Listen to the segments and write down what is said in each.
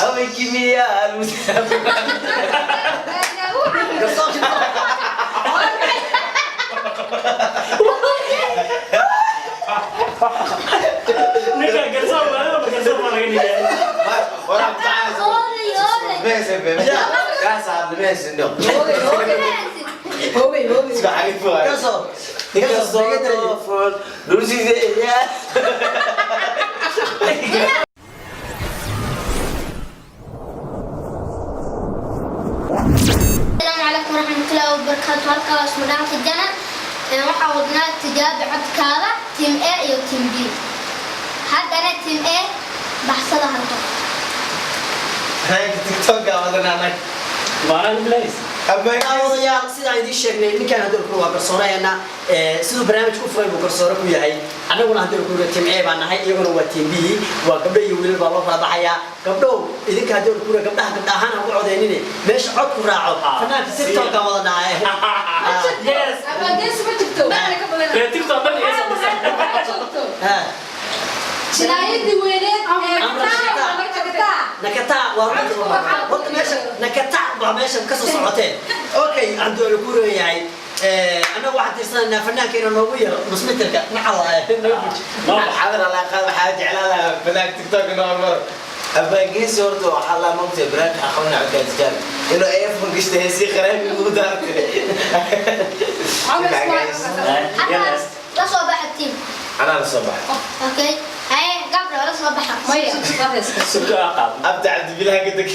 Haweenkii miyaa Ninka garsoor waa garsoor baa laga dhigay. Hoogay, hoogay. Garsoor. Garsoor. Asalaamu calaykum waraxmatullaahi wabarakaatu. Halkaa waa Ismudhaanka Janan. Waxaa wadnaa tijaabi codkaada, team A iyo team B. Haddana team A baxsada halka. Maana bilays. Odayaal, sidaan idiin sheegnay, ninkaan haddii ku waa garsooraheena, siduu barnaamijka u furay buu garsoore ku yahay. Annaguna haddii ku team A baan nahay, iyaguna waa team B. Waa gabdho iyo wiilal baa loo kala baxayaa. Gabdhow, idinka haddii ku gabdhaha, gabdha ahaan aan ku codeynine, meesha cod ku raaco fanaanka TikTok-ka wada dhacay. Yes. Abaangeesi ma jirto. Reer TikTok dhan iyo soo. Jinaayadii weyneed ee Nakataa. Nakataa waa horta meesha, nakataa waa meesha ka soo socoteen. Okay, haddii ku leeyahay, annagu waxaan tirsanaynaa fanaanka inuu noogu yaro nusmitirka naxal naga fuji. Abaangeesi horta waxaa la moogtay barnaamij aqoon codka tijaabi inuu earphone gashta heesii qaraami ugu daartay. Halkaas la soo baxa team. Anaa la soo baxay. Okay, haye gabdho, la soo baxa. Maya, waa heesta. Suka qaad. Abdi Cabdibilaha ka deg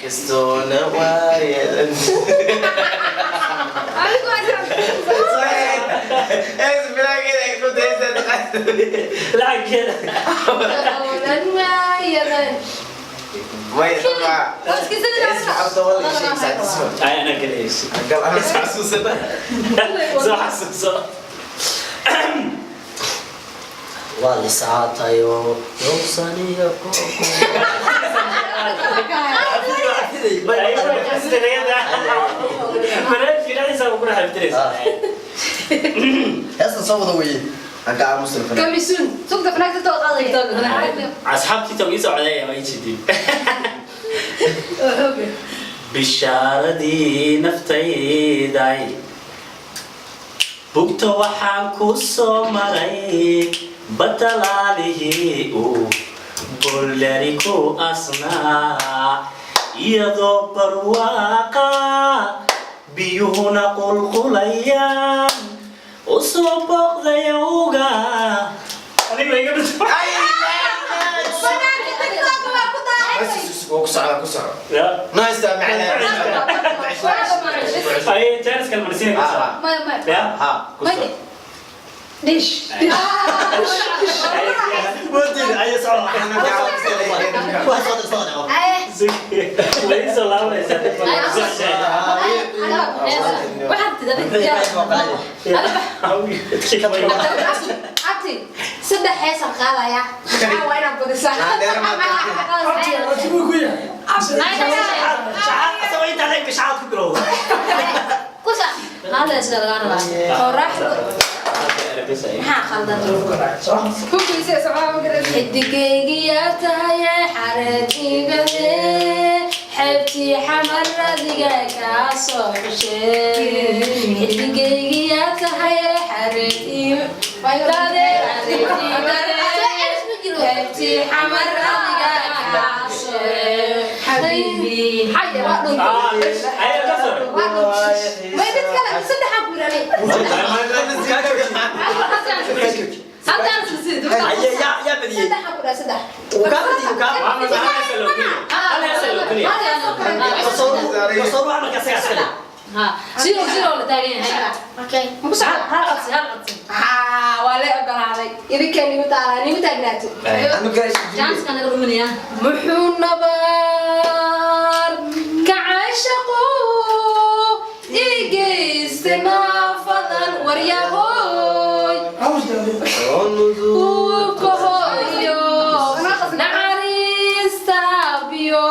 kastoona waayadan. Adigu waa Lacagkeeda. Doonan waayadan. Ay, ana galayso. Soo xasuuso. Waa lisaatayo yowsaniyo koko. Ay, way xasuusanayada. Barnaamijka dhexdiisa ku dhex xifdinaysaa. Heestan soo wada weye. Coming soon. Sugta fanaagta too qaadaya. Asxaabtii TikTok ii soo codeeya waa ii jeedin. Bishaaradii naftayday, bugta waxaan ku soo maray batalaalihii uu bollari ku asnaa, iyadoo barwaaqa biyuhuna qulqulayaan u soo booqdayowga aniga iga dhinto. Fanaanka TikTok waa ku daacay. Ya. Ay, chance kale marsiin kartaa. Maya, maya. Ya. Maya. Dish. Wadin ayo socda, waa socda, socda. Haye. Way soo laabanaysaa. Waxaad tidhi Abti, saddex heesaan qaadaya. Maxaa waa inaad badisaa? Shacaad ku bilowda. Kusa. Qoraxdu maxaa khaldan? Xidigaygiyaa tahaye xareed igade, xeebtii xamaradiga kaa soo xushe. Xidigaygiyaa tahaye xareed igade, xeebtii xamaradiga kaa soo. Ay, ka soo. May mid kale saddexaan ku yidhahnay. Aye, yaa badiyey. Saddexaan ku dhahay, saddex. Uu kaa badiyey, uu kaa. Hal hees loo keliya. Garsoor wax marka asagaa iska leh. Okay. Haa, waa la ogolaaday. Idinkaa nigu taalaa, nigu taagnaato. Muxuu nabar ka caashaqu ii geystay naafadan waryahoy uubka hooyo naxariista biyo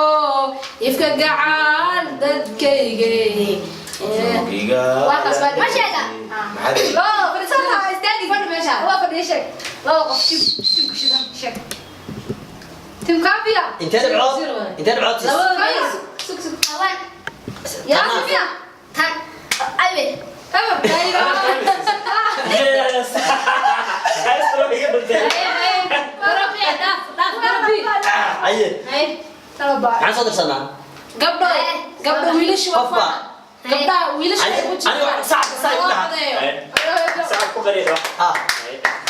ifka gacal dadkaygay. Ma sheega. Loo fadhiisantaa, istaagi, fadhi meesha. Waa fadhiya, sheeg. Laba qof shib shib shidan, sheeg. Team Kafia. Intee dhibcood? Intee dhibcood siis? Sug sug. Toban. Yaa Kafia. Tan. Awe. Eber. Yes. Heesta waa iga dhintay. Aye. Talo baa. Maxaan soo dirsanaa? Gabdho gabdho wiilasha waa Qof baa. gabdhaha wiilasha Ani- ku ani wax sacabka saa igu dhaha. Sacab ku qariyo. Ah.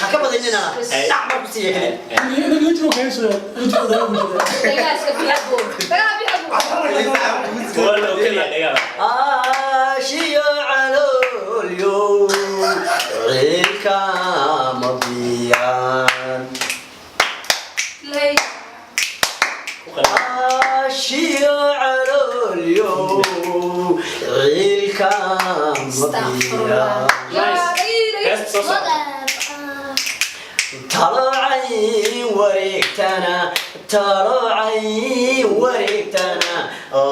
Ha ka badinina. Dhac baan ku siiya keliya. Waa loo keliya dhagaa. Aashiyo caloolyo ciilka ma biyaan. Ku qariyo. Aashiyo caloolyo ciilka ma biyaan. Nice. Heesta soo socota. Talo cayn wareegtana, talo cayn wareegtana,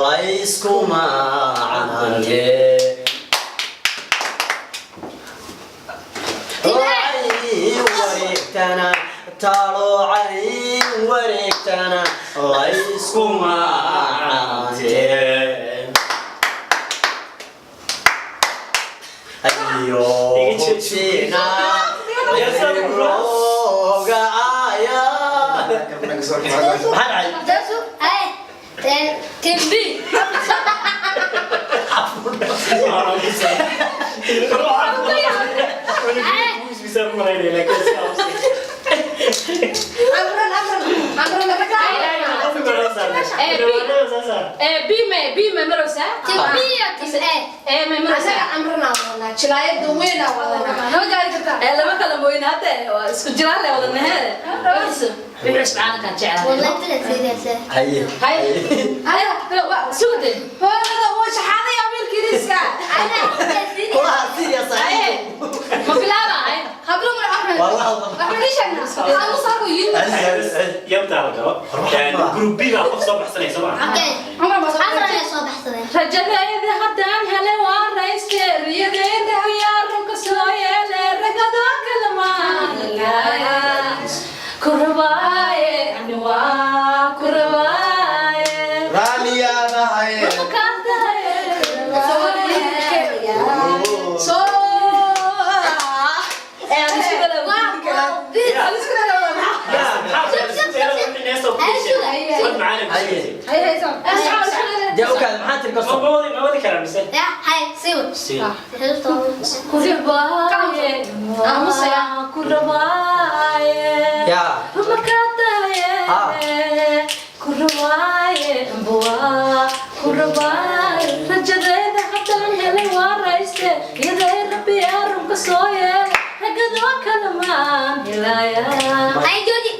layskuma canaante. Talo cayn wareegtana, talo cayn wareegtana, layskuma canaante. Ayo hubsina looga aayaa. Maxaa dhacay? Dasu. Ay. Team B. Team B iyo Team A. Wallahi bila serious. Haye. Ana bila serious. Kulaha serious ah. Group B baa qof soo baxsanaya soo ma? Okay. Amran ayaa soo baxsaday. Rajadayda haddaan hele waa rayste riyadayda ciyaarunka soo yeele ragadoo kalamaanaya ku rabaaye ani waa ku rabaaye Raaliyaanahay. Makaataye Dee ogaada maxaa tiri garsoor? Ma wadi karaa mise? Ya, hay, sii wad. Sii. Ku rabaaye ku rabaaye Yaa. Makaataye ku rabaaye ambua ku rabaaye rajadayda haddaan hele waa rayste iyaday rabbi arunka soo yeele ragadoo kalamaan helaya. Hay, jooji.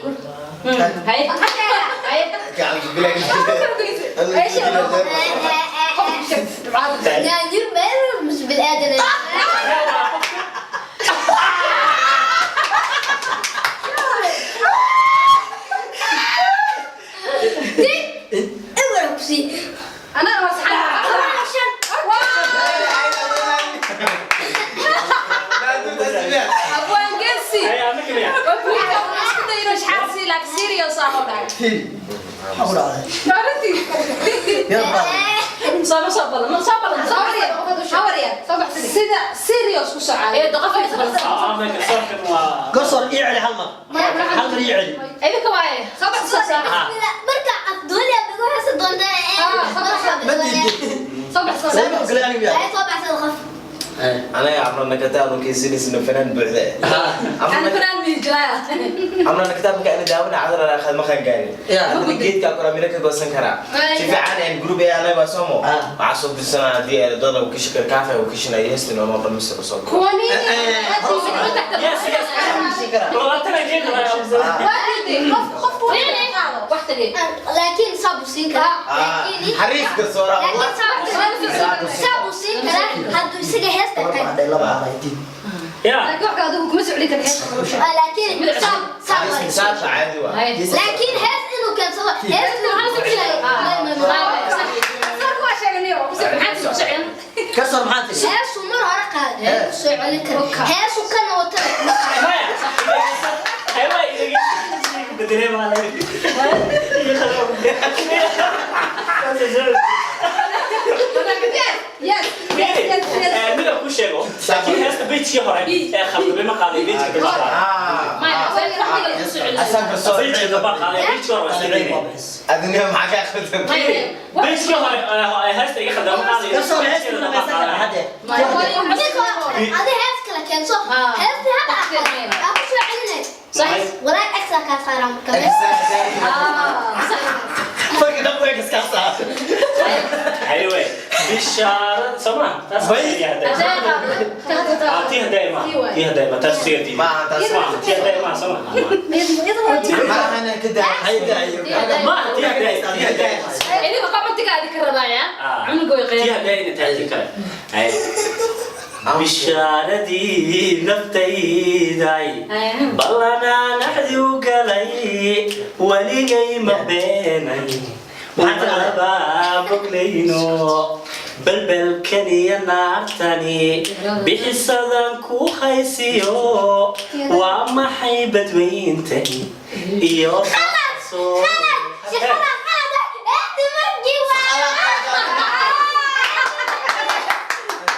Hay. Nyaanyur meel mus bilaadan. Ewer ku sii. Shan. Maxaa ku dhacday? Yaa dhacday. Sida serious ku socda. Garsoor ii celi hal mar. Hal mar ii celi. Marka afduuli aad ugu xasi doontaa Ma diidin. Soo ogolay anigu yaa. Ay soo baxsada qof. Anaga Amran kitaab kiisinisna fanaan buuxda. Amran kitaabka ana daawana cadar ana khad ma gaarin. Yaa. Hadda geedka kora miro ka goosan karaa. Si fiican een group ee anaga waa soomo. Waxaa soo dirsanaa haddii ay doona uu kishi karo kaafa uu kishinaya heestin oo noo dhammaystiro soo. Yes, yes. Laakiin saabu siin karaa. Laakiin Xariif garsoora. Laakiin saabu siin karaa hadduu isaga heesta Laba tahay. hadhay, laba hadhay, diid. Yeah. Laakiin saab saab Saabta caadi waa. laakiin hees inuu keensado hees inuu ku socday. Garsoor maxaa tiri? Heesu mar hore qaaday ku soo celin karo. Heesu kana wata. Maya. Aywa, iga bedelay baa la. hore ee khaldamay ma qaaday, page-ka dambe qaaday. Asan garsoor. Page-ka dambe qaaday, page-ka hore waa iska daynaya. Adduunyo maxaa ka khaldan? Page-ka hore ee heesta iga khaldamay ma qaaday. Garsoor Page-ka heesta dambe dhamaysan qaaday. karaa hadde. Adi hees kale keenso. Heestii hadda aa ku soo celinay. Walaal extra kaa saaran marka. Farka dhan way kaska saa. Haye, bishaara soo ma taas. Bay. Tii hadday ma, tii hadday ma, taas siga diiday. Maaha taas. Ma tii hadday ma, soo ma. Maaha ka daa. Hayda ayo. Ma tii hadday, tii hadday. Idinka qabantiga adika rabaaya cunuga way Tii qeyn. hadday ina tahay tii kale. Haye, bishaaradii naftayday ballanaan axdi u galay, weligay ma beenay, waxaabaa boglayno belbelkaniyo naartani bixisadan ku haysiyo, waa maxay badweyntani iyo Khalad, khalad, khalad. Heestii markii waa.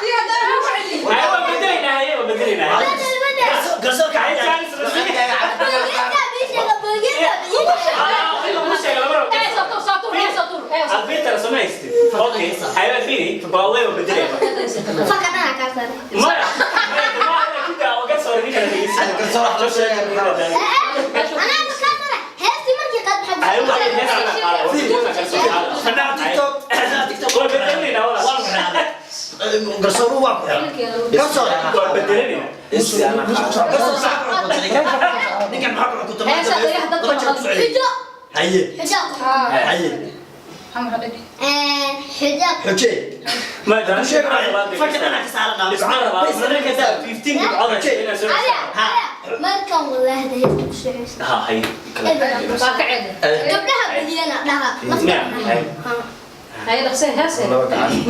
Haye, waa bedelaynaa, haye, waa bedelaynaa. Bedel, bedel. Garsoorka Haye, hayda. chance la sii. Boogista bishaga, boogista bishaga. Ah, in lagu sheego lama rabo. Arbiter samaysti. Okay, haye, fiiri, waa way bedelaya. Fakadana kaa saaran. Maya, maya, ku daa oo ka soo ninka dhageysi. Garsoor wax loo sheegay. Anaa kaa saaran. Heestii markii qad Haye, waa hees la qaado. Fanaan TikTok, fanaan TikTok. Waa bedelinayna walaal. Waa la xiraa. Garsooruhu waa ku xiran. Garsoor. Waa bedelinayna. Garsoor sax ku xukuntay ninkan. Ninkan maxaa ku xukuntay? Heesa dhagax dadka Laba jeer ku soo celiyey. Xujo. Haye. Xujo. Haye. Xujo. Xujee. Ma dan Sheeg waay. Farka dhan ka saaran. Isma rabaa. Bas ninka daa. 15 dhibcood ay inaan soo. Adiga, adiga. Markan wallaahi heesta ku soo celiso. Ha, haye. Waa ka ceeb. Gabdhaha badiyana dhaha. Naam, haye. Haye, dhaqsee heese.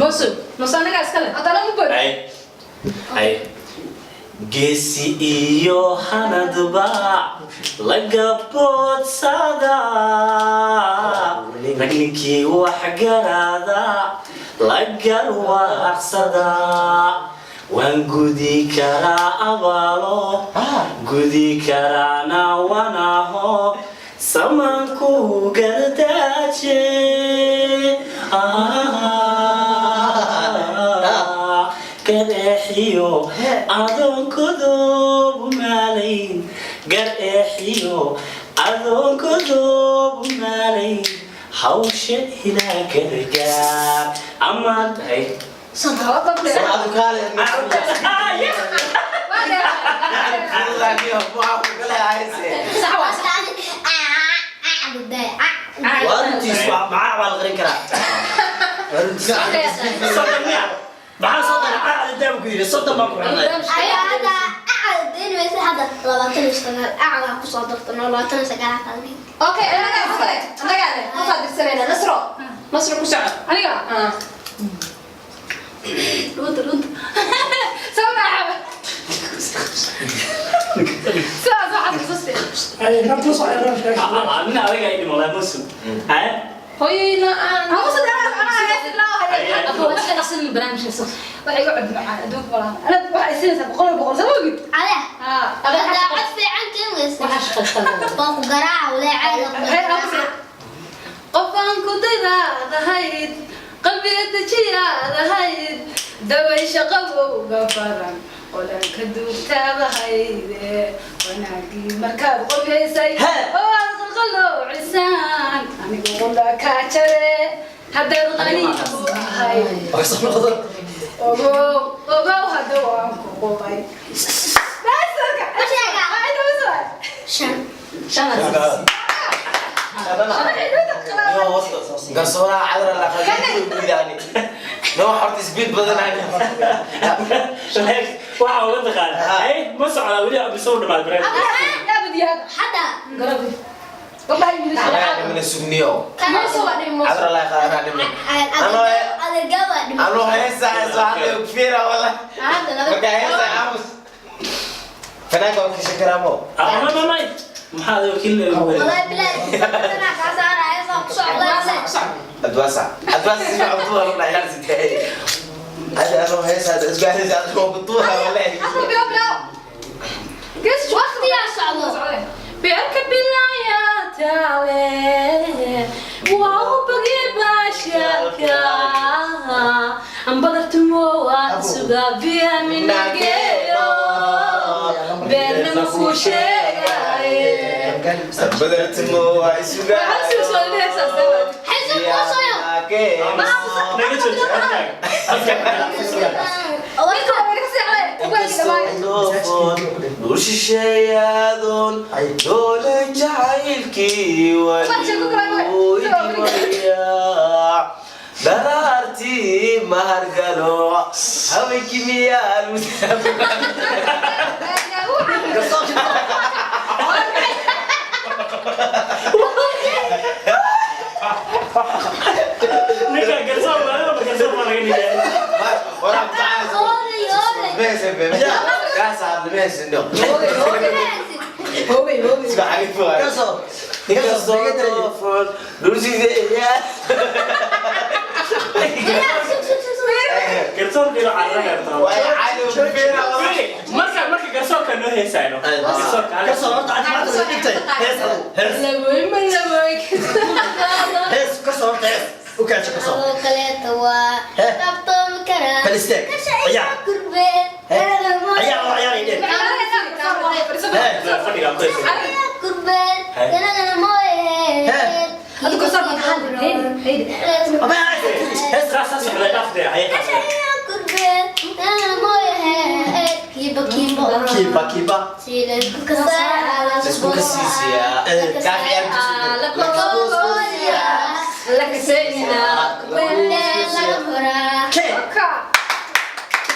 Moosu, muse anagaa iskale. Haye. Haye. Geesi iyo hanadba laga boodsada, rag ninkii wax garaada la garwaaqsada, waan gudi karaa abaalo, gudi karaana wanaho samanku gardaaje. Gareexiyo adoonkodoobu maalayn, gareexiyo adoonkodoobu maalayn, hawsha ilaa gargaar amaan tahay. Adu kaale. Sax waa sax. Waa runtiis, waa macaa waa la qarin karaa. Waa runtiis. 30 miya? Maxaa 30 caqli daam ku yidhi 30 baan ku xirnay. Okay, anagaa iskale, anagaa leh, qofaa dirsanayna. Nasro, Nasro ku soco. Aniga. Dhunta, dhunta. Soo maaxaba. Sidaas waxaad xasuustay. Nin adiga ay dhimo laa musu. Haye. Hooyayna aan. Ama saddex anaa hees ilaa haya. Abu, iska dhaqsin barnaamijka soo. Waxay iga cod macaan adduunka malaha. Ana waxay siinaysaa 100%, soo ogid. Waxaa shaqaysan. Qofaan ku dadaad ahayd, qalbiga dejiyaad ahayd, dabaysha qabowga baran qolanka duugtaad ahayde, wanaagii markaad qofaysay oo aad qalqaloocisaan, anigu qudha kaa jare haddaad qaniigu ahayd. Waa soo noqdo. Ogow, ogow, hadda waan ku qubay. Shan. Garsooraha cadra la qalday gudaani. No horta speed badan aan. Waxa uga taqaan. Haye, ma socdaa weli mise u dhamaad barnaamijka? Anaa dhimina sugniyo. Cadra la qaadaa dhimina. Anoo heesa heesa hadda fiira wala. Marka heesa aamus. Fanaanka waa ka shakaraamo. Ah, ma ma ma. Maxaa adiga wakiil Adwaasa. Adwaasa si fiican u tuura la dhahay sidee. Hada anoo heesaada isgaaraysa adigoo ku tuura wallahi. Waqtigaa socdo. Beerka bilaaya taale waa u bagi baashaaka ambadartumo waa sugaa biya minageeyo beerna makuu sheegaaye. Badartimo waa isugaa. Xisub kuusoyo. Naga jooji afkaaga. Dhul shisheeyaadoon doole jacaylkii waliweydimayaa daraartii mahargalo haweenkii miyaa. Ninka garsoor baa, garsoor baa laga dhigay. Oday, oday. Hoogay hoogay. Garsoor. Bilaa, sug, sug, sug, sug. Garsoorka inuu carara karto. Marka garsoorka noo heesayno. Garsoorka Garsoor horta adiga maanta way dhigtay. Hees adigu. Hees. Lawoy ma lawoy. Hees garsoor horta hees. U kaajo garsoor. Adoo kaleeto waa Heh. kabtoomi karaa. Bal istaag. Kasha isa Ciyaar. kurbeen. Heh. Ciyaar oo ciyaar ay dheh. Heh. Fadhiga ku heesay. Kurbeen. Heh. Ganagana mooyee. Heh. Ama hees. Hees. Saas saas la dhaafday ay Kasha isa kurbeen. Ganagana mooyee. Kiiba kiibo. Kiiba kiiba. Sida isku kasaa. Isku kasiisiyaa. Wendee laga koraa. Kee.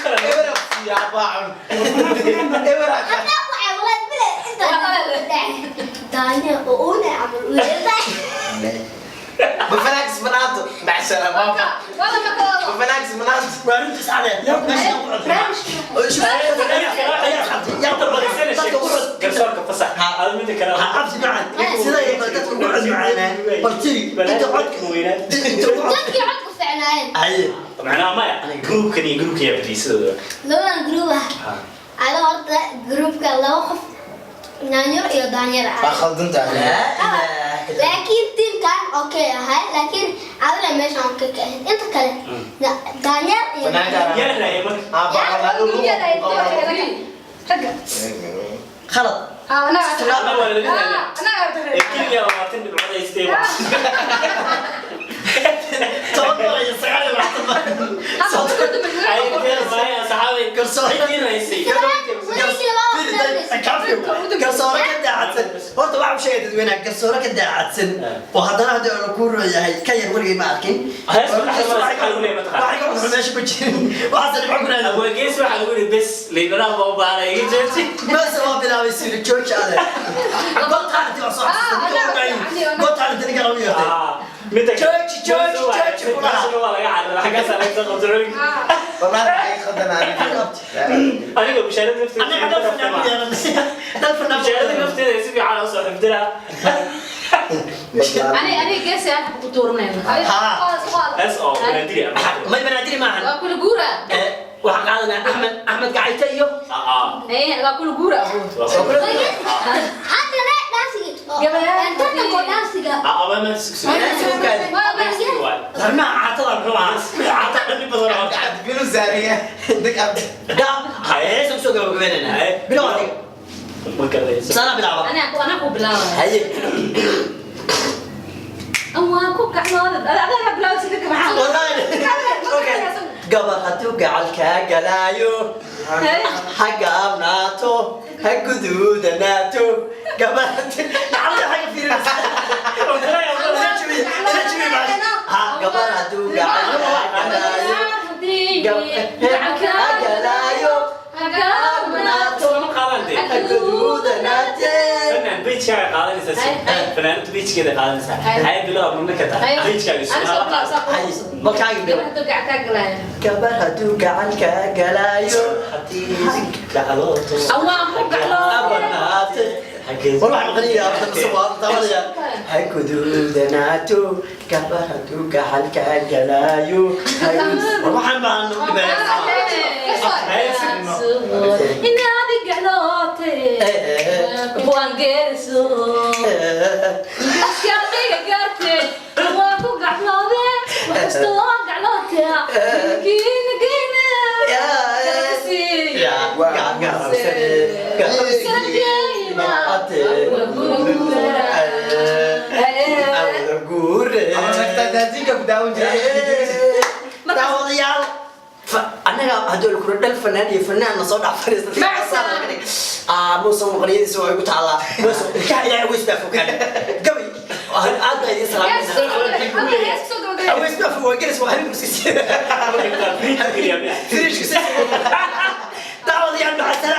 Hadda waxay walaal bile inta daanya oo una camal u leedahay. بفناكس بناتو مع السلامة. بفناكس بناتو. Waa runtiis cade. Garsoorka fasax. Aad mid kale. Ha cabsi macan. Sida ay dadka ugu cod macaanaa. Bal tiri inta codka weynaa. inta ugu cod. Dadkii codku fiicnaayeen. Haye. Macnaha maya. Groupkan iyo groupka yaa badiyay sidooda. Labadan group ah. Ada horta groupka laba qof nyaanyur iyo daanyeer ah. خلدنت Laakiin teamkan okay ahay, laakiin adina meeshan okay ka ahayd. Inta kale daanyeer iyo Yaa raayay marka. Khalad. Ana waa laga raayay. Keliya 20 dhibcood ay haystay. 10 iyo 29. Ay maya saxaabay. Garsoor. Cidii raysay. Weligii laba qof daawanaysa. Garsoore ka daacadsan horta waxaa u sheegay dadweynaha garsoore ka daacadsan oo haddana haddii aanu kuu rooyahay ka yar weligay ma arkin. Hees waxaa lagu leeyahay mataqaan. Wax iga cusub meesha ma jirin waxaase dhibco ku raadin. Abwaagees waxaa lagu yidhi bes liinanaha baa u baahnay iga jooji. Meesha waa bilaabay siri jooji adeer. Goobtaan intii wax soo xasuustay goobtaan intii ninkan u yeertay. Midda Jooji, jooji, jooji kulaha. Meeshana waa laga cararay xaggaasaa laga soo qabtay cunuga. Aniga mushaarada nafteeda Annaga dhal fanaan ku yeelanay dhal fanaan. Mushaarada nafteeda si fiican u soo xifdinaa. Ani geesi aan ku tuuranayna. S oo banaadiri ah maxaa? May banaadiri maahan. Waa kula guura. Waxaan qaadanaa Axmed Axmed Gacayte iyo Eh, waa kula guura. Haddana dhaansiga. Tartanka dhaansiga. Ama ma sugsi. Arrimaha caatada muxuu ahaa wixii caata dhan dhib badan oo dha heesa kusoo gabagabeynayna bilow adiga. Ma garanayso. Sana bilaaba. Ana ku bilaabaya. Haye. Waa ku gacmooda. Adaa bilaabay sida ka maxaa. Wallahi okay gabar hadduu gacal kaa galaayo ha gaabnaato ha guduudanaato gabar hadduu gacalada xagga fiirinaysa. Ila jabi, ila jabi baa. Ha gabar hadduu gacal kaa galaayo ha galaayo Ha gaabnaato. Lama qaadan dee. ha guduudanaatee. Fanaan page-kaaga qaadanaysaa. Fanaanadu page-keeda qaadanaysaa. Hay bilow mamna ka tahay. Page-kaaga soo. Balkaaga bilow. Gabar hadduu gacal kaa galaayo Haddii gacalooto. Awaan ku gacloodo. abanaate War waxaan maqlaya horta waa tabanaya. Ha guduudanaato gabar hadduu gaxalka galaayo. War waxaan baan u Inaadi gaclootay waan geeriso askaqiga gaartay waa ku gacloode wax kasta waa gaclootea kiina geyna. Daajinka ku daawan jiray. Daawadayaal, annaga haddii la kula dhal fanaan iyo fanaan na soo dhex fadhiista. Ah, Muuse maqniyadiisa waa igu taalaa. Muuse ilkaha Ilaahay weys baa fogaan gabay aad baa idiin salaamayna. Aweys baa fogaan gelis waa habeen kusiis. Firiishka. Daawadayaal, maca.